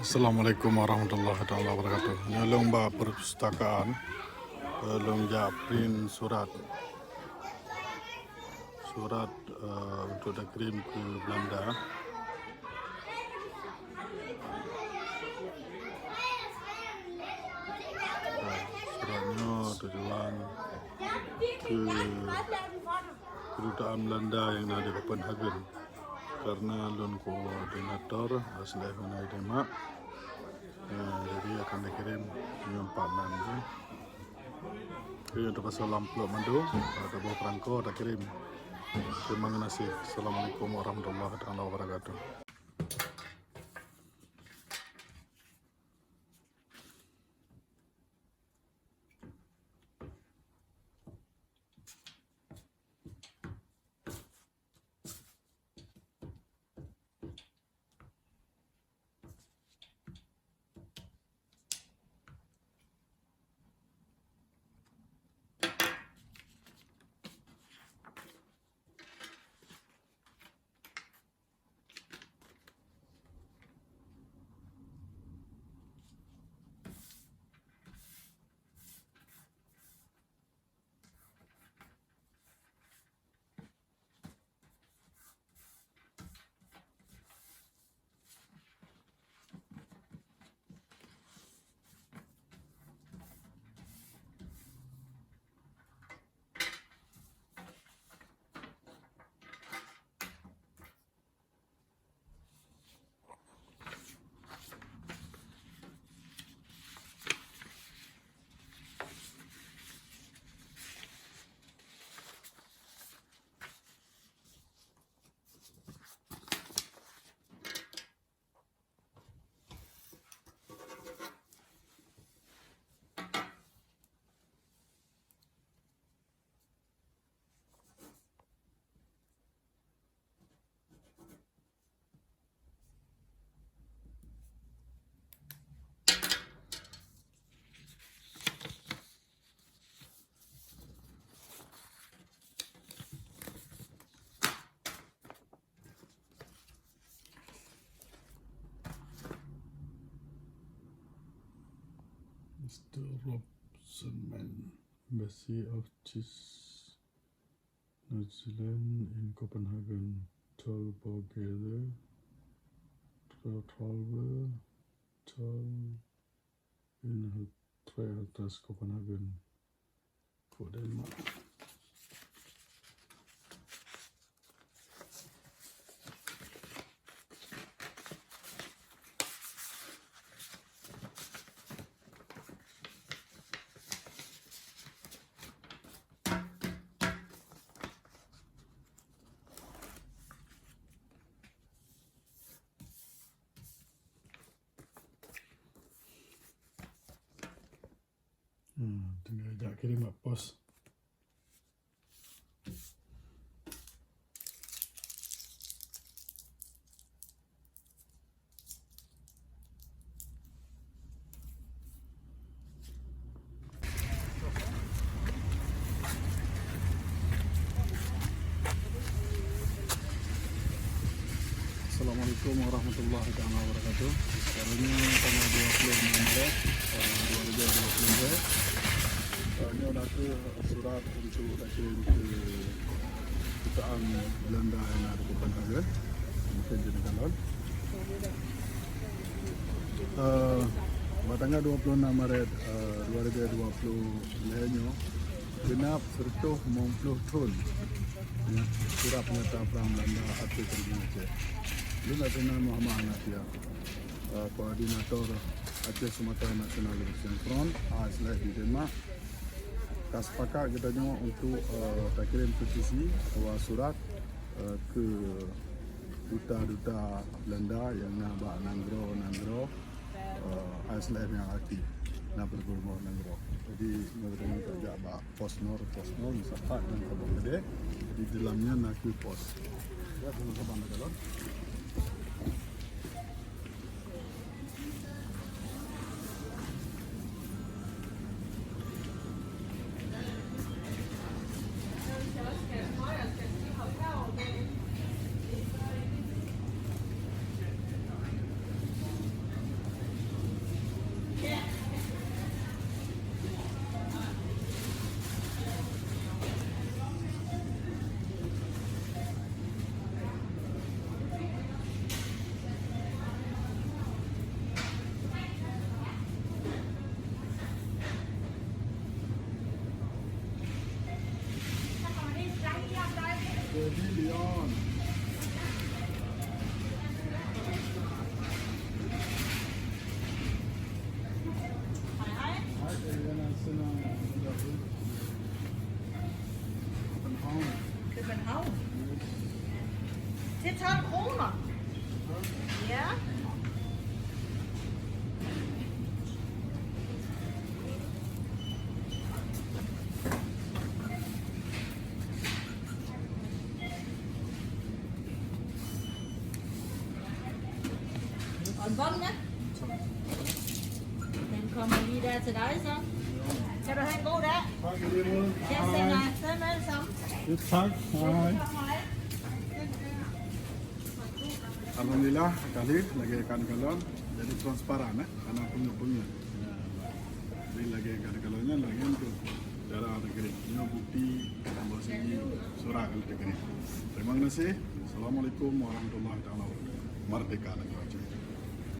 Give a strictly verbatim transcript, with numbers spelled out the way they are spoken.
Assalamualaikum warahmatullahi taala wabarakatuh. Nyoe lôn bak perpustakaan, eh, lôn jak print surat. Surat, eh, untuk takirim keu Belanda. Eh, surat nyoe tujuan keu kedutaan Belanda nyang na di Copenhagen. Karena lôn koordinator, asleh hana demak. Eh, jadi akan dikirim nyoe empat nan tu. Jadi untuk pasal amplop mandum, ada buah perangko takirim. Terima kasih. Assalamualaikum warahmatullahi taala wabarakatuh. Mister Rob Semen, Embassy of Cheese, New Zealand in Copenhagen, Tolbogerder, Tolbogerder, Tol in Tre Alters, Copenhagen, Denmark. Hmm, tinggai jak kirim bak pos. Assalamualaikum warahmatullahi taala wabarakatuh. Sekarang ni tanggal dua puluh lima Maret, eh, dua ribu dua puluh dua. Eh, nyoe dah ke surat untuk takirim keu kedutaan Belanda nyang na di Copenhagen. Mungkin jadi calon. Eh, bak tanggal dua puluh enam Maret, eh, dua ribu dua puluh lhèe nyoe, genap seratus limong puluh thon, ya, surat pernyataan perang Belanda ateueh Aceh. Lôn Letnan Muhammad Hanafiah, eh, koordinator Aceh Sumatra National Liberation Front, A S L F di Denmark. Ka sepakat geutanyoe untuk, eh, takirim petisi atawa surat, eh, keu duta-duta Belanda nyang na bak nanggroe-nanggroe, eh, A S L F nyang aktif na peureulèe nanggroe. Jadi, nyoe geutanyoe tajak bak pos nor, pos nor, meusapat ngon Kabupaten Keudè. Di dalam nyan na kheueh pos. Ya, teman-teman, Kööpenhausen. Zehn Kronen. Ja. Und wann, ne? Dann kommen wir wieder zu dir, so. Ja, du hast gut, ne? Danke dir, Mann. Ja, sehr nice, sehr nice. Bis dann. Hi. Alhamdulillah, kali lagèe kan kalon, jadi transparan, eh, karena peungeut-peungeut. Jadi lagèe kan kalon nyan, lagèe tu cara negeri. Nyoe bukti bahwa sini surah negeri. Terima kasih. Assalamualaikum warahmatullahi taala wabarakatuh. Merdeka negeri.